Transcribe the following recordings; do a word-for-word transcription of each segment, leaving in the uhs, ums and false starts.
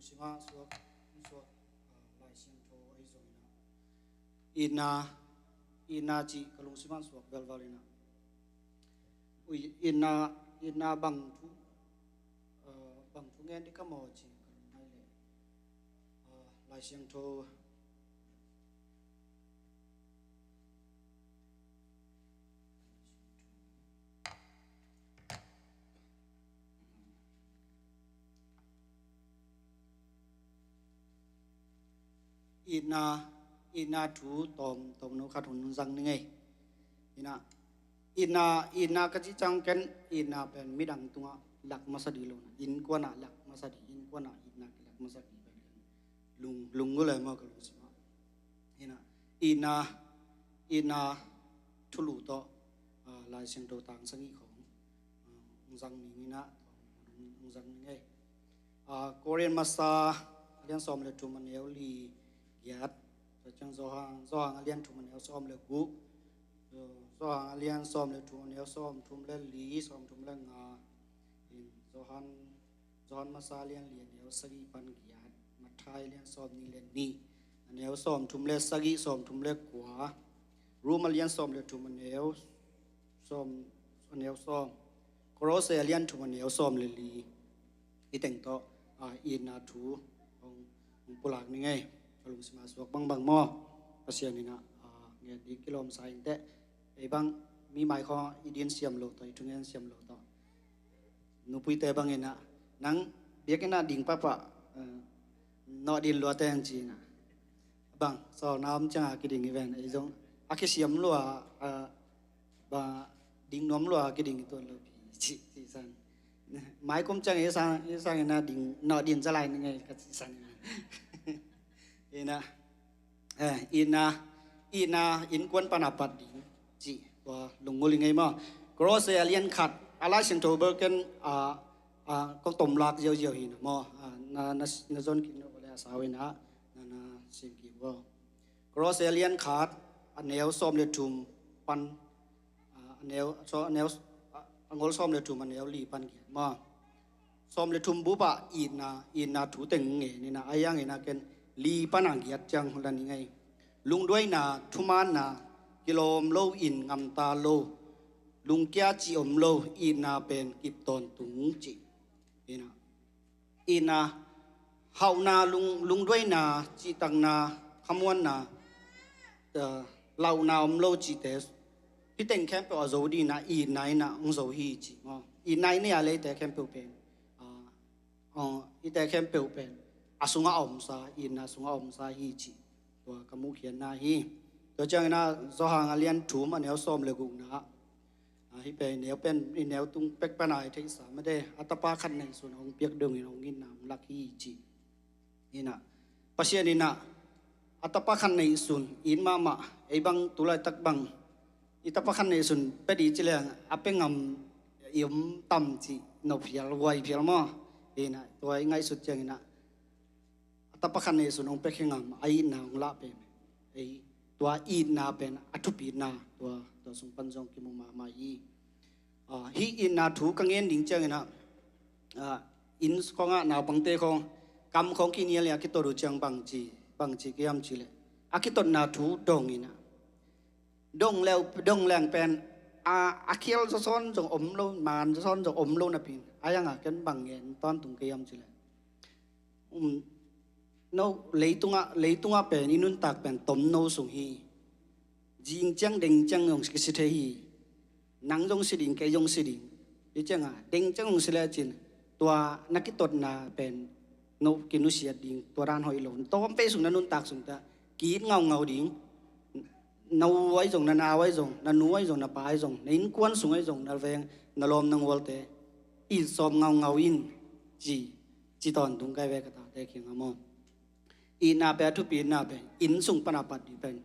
Simah suak, suak, ah, Lai Siangtho ahi zongin ah, itna, itna cih ka lungsimah suak velvel in ah, ui, itna, itna bang thu, ah, bang thu ngen ding ka maw ci ka lungngai leh, ah, Lai Siangtho Itna, itna thu tawm, tawm no khat hun zang ni ngei. Itna, itna, itna ka cih ciang ken, itna pen midang tungah lak masa ding lo na. Innkuan ah lak masa ding, innkuan ah itna kilak masa ding pen ken lung, lunggulh e maw ka lungsim ah. Itna, itna, itna thulu tawh, ah, Lai Siangtho tang sagih khawng, ah, hong zang ni ngei na, hong zang ni ngei. Ah, Korin masa a lian sawm le thum a neu li giat. Tua ciang Johan, Johan a lian thum a neu sawm le guk. Johan a lian sawm le thum a neu sawm thum le li, sawm thum le nga. In Johan, Johan masa a lian li a neu sagih pan giat. Matthai a lian sawm nih le nih a neu sawm thum le sagih, sawm thum le kua. Rom a lian sawm le thum a neu sawm, a neu sawm. Kolose a lian thum a neu sawm le li. Hih teng tawh, ah, itna thu hong, hong pulak ni ngei. Ka lungsim ah suak bangbang maw? Pasian in ah, ah, ngen ding kilawm sa in teh. Ei bang mi mai khawng i din siam lo tawh, i thungen siam lo tawh. Nupuite bangin ah, nang biakinn ah ding pahpah, eh, nawh din lua teng ci-in ah. Bang, sawlna om ciang a kiding hi ven, ei zong a kisiam lua, eh, bang, ding nuam lua a kiding hi tuan lo pi, ci, ci san. Mai kum ciang i sang, i sang in ah ding, nawh din za lai ni ngei ka ci san in ah. In ah, Eh, itna, itna innkuan pan a pat ding cih tua lunggulh i ngei maw? Kolose a lian khat, a Lai Siangtho bel ken, ah, ah, kong tomlak ziauziau hi na maw? Ah, na, na, na zon kik na le a sau in ah, na, na sim kik uh aw. Kolose a lian khat, a neu sawm le thum pan, ah, a neu, so, a neu, ah, a ngol sawm le thum a neu li pan giat maw? Sawm le thum bup ah itna, itna thu teng ngen in ah, a hiang in ah ken li pan a giat ciang hong la ni ngei. Lungduaina, thumaanna, kilawm lo in ngamta lo, lungkia cih om lo, itna pen kip tawntung cih. In ah, itna, hauhna, lung, lungduaina, cihtakna, khamuanna, eh, lauhna om lo cihte, hih teng khempeuh a zo ding in ah itna in ah hong zo hi cih maw? Itna i nei a leite khempeuh pen, ah, Aw, hihte khempeuh pen a sungah a omsa, itna sungah a omsa hi cih tua ka muhkhiatna hi. Tua ciangin ah Johan a lian thum a neu sawm le gukna ah, hih pen i neu pen, i neu tung pek pan a i theihsa mah de, a tapa khat neihsun a hong piak dongin a hong itna hong lak hi cih. In ah, Pasian in ah, a tapa khat neihsun, it mahmah, ei bang tu laitak bang, i tapa khat neihsun pia ding ci leng, a pia ngam i om tam cih, no phial, huai phial maw? In ah, tua i ngaihsut ciangin ah, a tapa khat neihsun hong pia khe ngam, a itna hong lah pen, ei, tua itna pen, a thupitna, tua, tua sung pan zong kimu mahmah hi. Ah, hih itna thu ka ngen ding ciangin ah, ah, inn khawngah naupangte khawng, kam khawng kinial in a kitot uh ciang bangci, bangci ka hiam cih leh, a kitotna thu dong in ah, dong leu, dong leng pen, a, a khial zawsawn zong om lo, maan zawsawn zong om lo napi in, a hiang ah ken bang ngen tawntung ka hiam cih leh, um, no, leitungah, leitungah pen i nuntak pen tomno sung hi. Zing ciang deng ciang zong kisi thei hi. Nang zong si ding, kei zong si ding. Hih ciangah deng ciang zong si lecin, tua na kitotna pen no kinusiat ding, tua dan hoih lo. Tawmvei sung na nuntak sung teh ki-it ngaungau ding. Na u ahi zong, na nau ahi zong, na nu ahi zong, na pa ahi zong, na innkuan sung ahi zong, na veng, na lawm, na gualte it sawm ngaungau in, ci, ci tawntung ka hi ve ka tate kiangah maw? Itna pen, a thupitna pen, inn sung pan a pat ding pen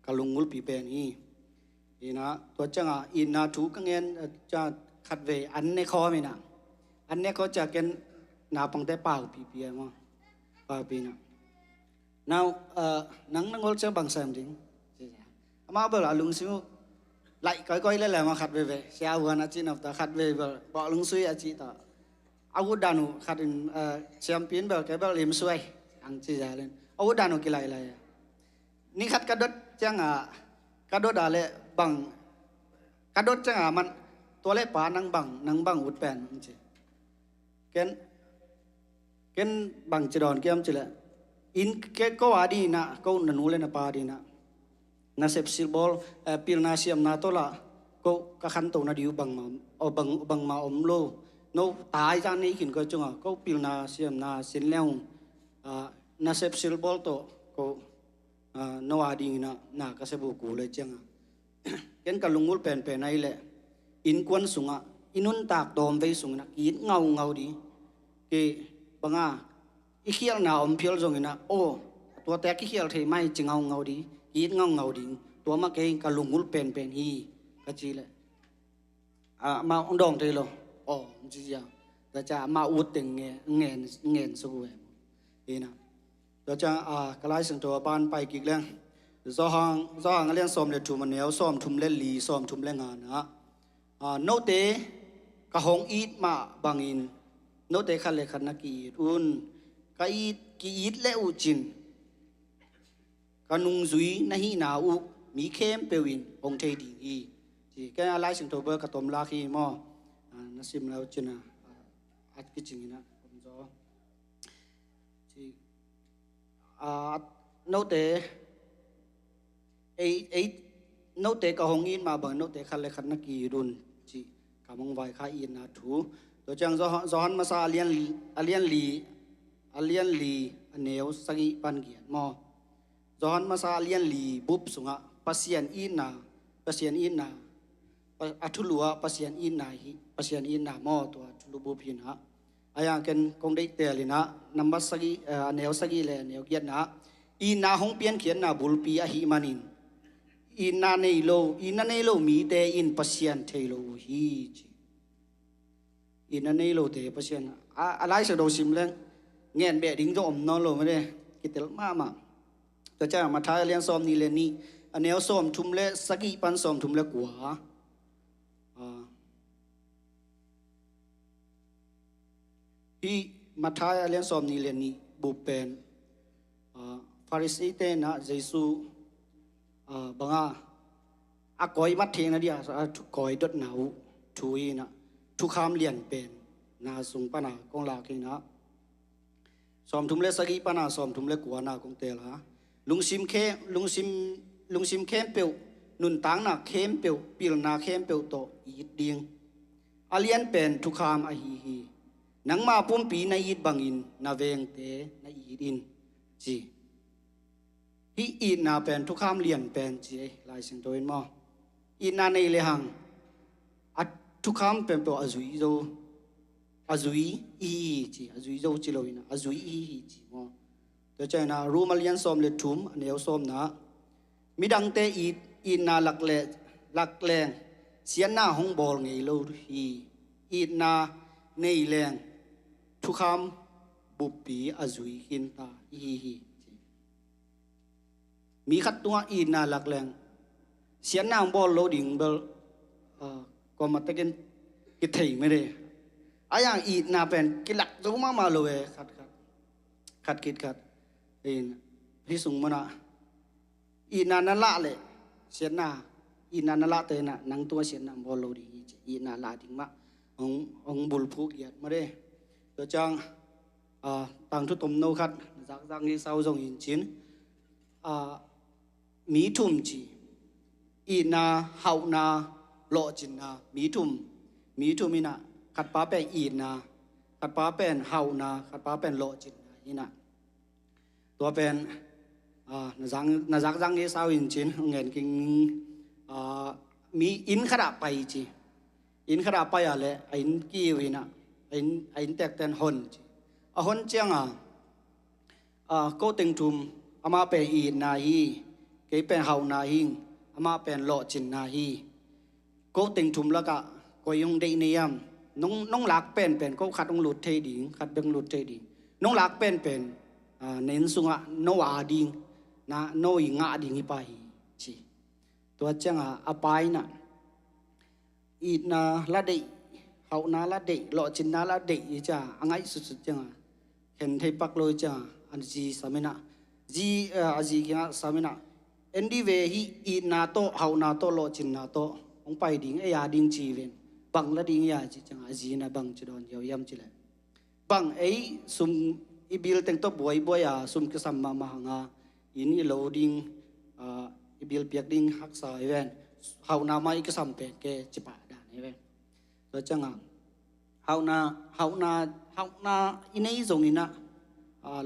ka lunggulhpi pen hi. In ah, tua ciangah itna thu ka ngen, eh, ciang khatvei an ne khawm in ah. An ne khawm ciang ken naupangte paupihpih e maw? Paupih in ah. Nau, eh, nang na ngol ciang bang sem ding? Amah bel a lungsim uh laih koikoi lel e maw, khatveivei. Sia Huan a cih nop ta, khatvei bel bawh lungsui a cih ta. A ut dan uh khat in, eh, siampi in bel, kei bel lim suai ang ci zalen. A ut dan uh kilailai a. Ni khat ka dot ciang a, ka dot a le bang, ka dot ciang a man, tua le pa nang bang, nang bang ut pen ci. Ken, ken bang ci dawn kiam ci le. Inn ke ko a ding in a, ko na nu le na pa ding in a, nasep silbawl, eh, pilna siamna tawh lah ko ka khanto na ding uh bangma, aw bang, bangma om lo. No tai zan nei khin ko cungah ko pilna siamna sin leng, ah, nasep silbawl tawh ko, ah, no a ding in a na ka sep uh ku le ciang a. Ken ka lungulh penpen ahih leh innkuan sungah, i nuntak dawmvei sung in a ki-it ngaungau ding. Kei bang a, i khialhna om phial zong in a, aw, tuate a kikhial thei mai ci ngaungau ding, ki-it ngaungau ding. Tua mah kei ka lungulh penpen hi ka ci leh, ah, amah hong dawng thei lo. Aw, hong ci ziau. Tua ciang amah ut teng ngen, ngen, ngen suk uh e. Hi na. Tua ciang, ah, ka Lai Siangtho a ban pai kik leng. Johan, Johan a lian sawm le thum, a neu sawm thum le li, sawm thum le nga na. Ah, note ka hong it mah bangin note khat le khat na ki-it un. Ka it, ki-it le uh cin, ka nungzui na hihna uh mi khempeuh in hong thei ding hi. Ci, ken a Lai Siangtho bel ka tom lak hi maw. Ah, na sim le uh cin a, ah, a kicing in a om zaw. Ci, ah, note, ei, ei, note ka hong it mah bang note khat le khat na ki-it un, ci, ka mong vai kha itna thu. Tua ciang Johan, Johan masa a lian, a lian li, a lian li, a neu sagih pan giat maw. Johan masa a lian li bup sungah Pasian itna, Pasian itna, Pa-, a thulu ah Pasian itna hi, Pasian itna maw, tua thulu bup hi na. A yang ken kong deih tel in a, nambat sagih, eh, a neu sagih le a neu giatna ah, itna hong piankhiatna bulpi ahih manin, itna nei lo, itna nei lo mite in Pasian thei lo uh hi, ci. Itna nei lote Pasian, a, a Lai Siangtho sim leng ngen beh ding zong om nawn lo mah de, kitel mahmah. Tua ciang Matthai a lian sawm nih le nih, a neu sawm thum le sagih pan sawm thum le kua. Ah. Hih Matthai a lian sawm nih le nih bup pen, ah, Pharisee-te in a Jesu, ah, bang a, a kawi mat theihna ding a, a thu, kawi dotna uh thu hi na, thukham lian pen na sung pan a kong lak hi na. Sawm thum le sagih pan a sawm thum le kua na kong tel a. Lungsim khe, lungsim, lungsim khempeuh, nuntakna khempeuh, pilna khempeuh tawh it ding. A lian pen thukham ahi hi. Nangma pumpi na it bangin na vengte na it in, ci. Hih itna pen thukham lian pen ci ei, Lai Siangtho in maw. Itna nei le hang, a thukham pen peuh a zui zo, a zui i hi hi ci, a zui zo ci lo in a, a zui i hi hi ci maw. Tua ciang in a Rom a lian sawm le thum, a neu sawmna ah, midangte it, itna lak le, lak leng siatna hong bawl ngei lo hi. Itna nei leng thukham buppi a zui khinta i hi hi, ci. Mi khat tungah itna lak leng siatna hong bawl lo ding bel, ah, kawm a tekin kithei mede. A yang itna pen kilak zo mahmah lo e, khat khat, khat khit khat. In, hih sung munah itna na lah leh siatna, itna na lahte in a nang tungah siatna hong bawl lo ding hi, ci. Itna lah ding mah hong, hong bulphuh giat mede. Tua ciang, ah, tangthu tomno khat na zakzak ngeisa uh zong in cin, ah, mi thum ci. Itna, hauhna, lawhcinna, mi thum, mi thum in a, khatpa pen itna, khatpa pen hauhna, khatpa pen lawhcinna hi na. Tua pen, ah, na zak, na zakzak ngeisa uh in cin, ngen kik ning, ah, mi inn khat ah pai ci. Inn khat ah pai a le, a inn kiu in a, a inn, a inntekten hon ci. A hon ciang a, ah, ko teng thum, amah pen itna hi, kei pen hauhna hi, amah pen lawhcinna hi. Ko teng thum lakah koi hong deih na hiam? Nong, nong lak penpen, ko khat hong lut thei ding, khat bek hong lut thei ding. Nong lak penpen, ah, na inn sungah no a ding, na, no i ngah ding hi pah hi, ci. Tua ciang a, a pa in a, itna la deih, hauhna la deih, lawhcinna la deih i cia a ngaihsutsut cianga khen thei pak lo i cianga a zi sam inah, zi a zi kiangah sam inah, en dih ve, hih itna tawh, hauhna tawh, lawhcinna tawh hong pai ding ei a ding ci ven. Bang la ding ia ci cianga a zi inah bang ci dawn hiau hiam cileh, bang ei sum i bil teng tawh buaibuai a sum kisam mahmah hanga inn i lo ding, i bil piak ding haksa i ven. Hauhna mah i kisam pen ke cipah dan i ven. Tua cianga hauhna, hauhna, hauhna i nei zonginah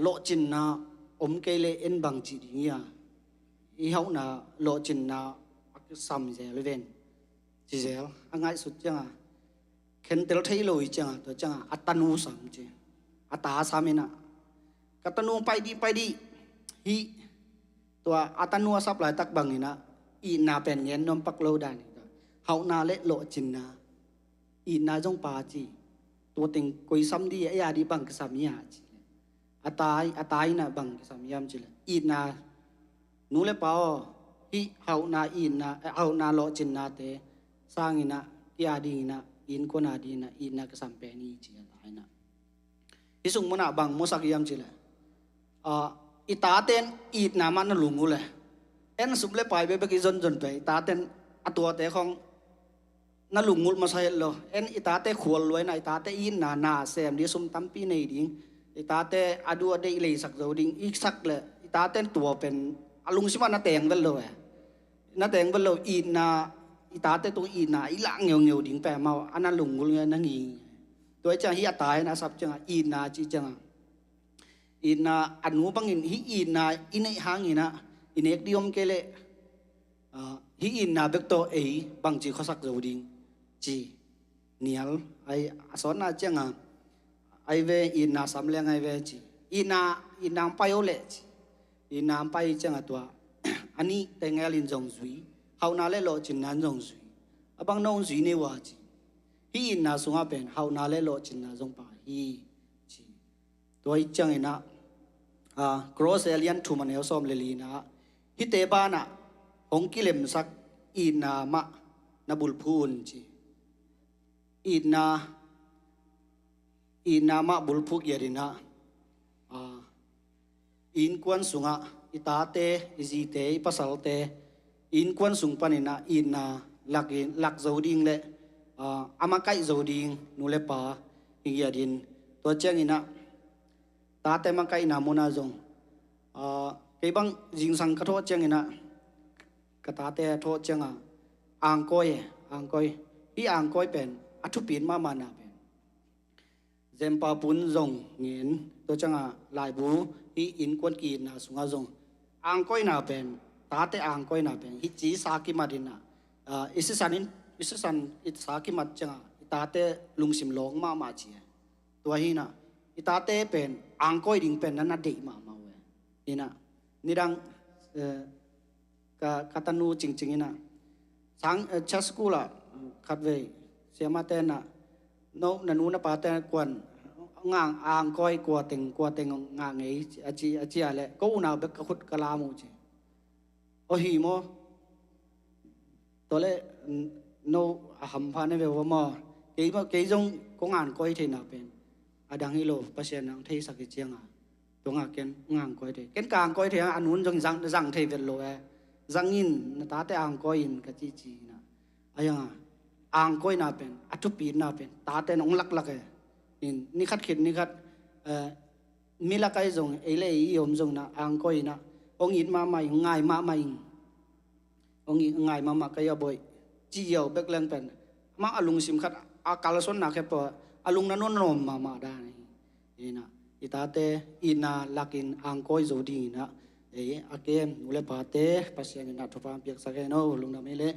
lawhcinna om kei le en bang ci ding ia, i hauhna lawhcinna a kisam zel i ven. Ci zel a ngaihsut cianga khentel thei lo i cianga, tua cianga a tanu sam ci, a ta sam inah, ka tanu pai dih, pai dih. Hih tua a tanu a sap laitak banginah itna pen ngen nuam pak lo dan hi. Hauhna le lawhcinna, itna zong pa ci, tua teng koi sam dih a, ia dih bang kisam ia ci. A tai, a tai inah bang kisam iam cileh, itna, nu le pa aw, hih hauhna itna, hauhna lawhcinnate sanginah kia dinginah innkuan a dinginah itna kisam pen hi ci a tai inah. Hih sung munah bang musak iam cileh, i taten itna mah na lungul e. En sum le pai bekbek i zonzon pe i taten a tuate khong na lungulh masa het lo. En i tate khual luaina, i tate itna na sem ding, sum tampi nei ding, i tate a duh a deih leisak zo ding i sak le i taten tua pen a lungsimah na teng vet lo e. Na teng vet lo, itna, i tate tung itna i lah ngeungeu ding pe amau a na lungulh nge na ngi. Tua i ciang hih a tai na sap cianga itna ci cianga itna a nu bangin hih itna i neih hanginah i nek dih om kei leh hih itna bek tawh ei bangci khuasak zo ding ci nial ai a sawtna cianga ai ve, itna sam leng ai ve ci. Itna, itna ang pai o leh ci. Itna ang pai cianga tua a nih tengelin zong zui, hauhna le lawhcinna in zong zui. A bang nong zui nei ua ci. Hih itna sungah pen hauhna le lawhcinna zong pa hi ci. Tua i cianginah Cross e lian thum a neu sawm le linah hihte banah hong kilemsak itna mah na bulphu un ci. Itna, itna mah bulphu giatinah innkuan sungah i tate, i zite, i pasalte innkuan sung paninah itna lakin lak zo ding le a makaih zo ding nu le pa hi giatin. Tua cianginah tate makaihna munah zong kei bang zingsang ka thawh cianginah ka tate a thawh cianga angkawi, angkawi, hih angkawi pen a thupit mahmahna pen Zempa pun zong ngen, tua cianga laibu hih innkuan ki-itna sungah zong angkawina pen, tate angkawina pen hih ci sa kimat inah i sisan in, i sisan i sa kimat cianga i tate lungsim lawng mahmah ci. Tua hinah i tate pen angkawi ding pen na na deih mahmah uh e. Hinah nidang ka, ka tanu cingcing inah sang church school ah khatvei siamate inah no na nu na pate kuan ngang angkawi kua teng kua teng ngah ngei a ci, a ci a leh ko unau bek ka khut ka lam uh ci. Aw hi maw? Tua leh no a hampha na ve uh maw? Kei maw, kei zong kong angkawi theihna pen a dang hi lo, Pasian nang theisak hi cianga tua ngah ken ngah angkawi thei. Ken ka angkawi thei a nun zong zang, zang thei vet lo e. Zang in na tate angkawi in ka cihcih inah a yanga angkawina pen a thupitna pen tate in hong laklak e. In nikhat khit nikhat mi lakai zong ei le ei i om zong na angkawi inah hong it mahmah in, ngai mahmah in, hong it ngai mahmah kai a boih ci ziau bek leng pen amah a lungsim khat a kalsuanna khe pawh a lung na nuan nuam mahmah dan hi. Inah i tate itna lakin angkawi zo dinginah ei a kem nu le pate Pasian inah thupha piaksak hen aw, lungdam ei leh.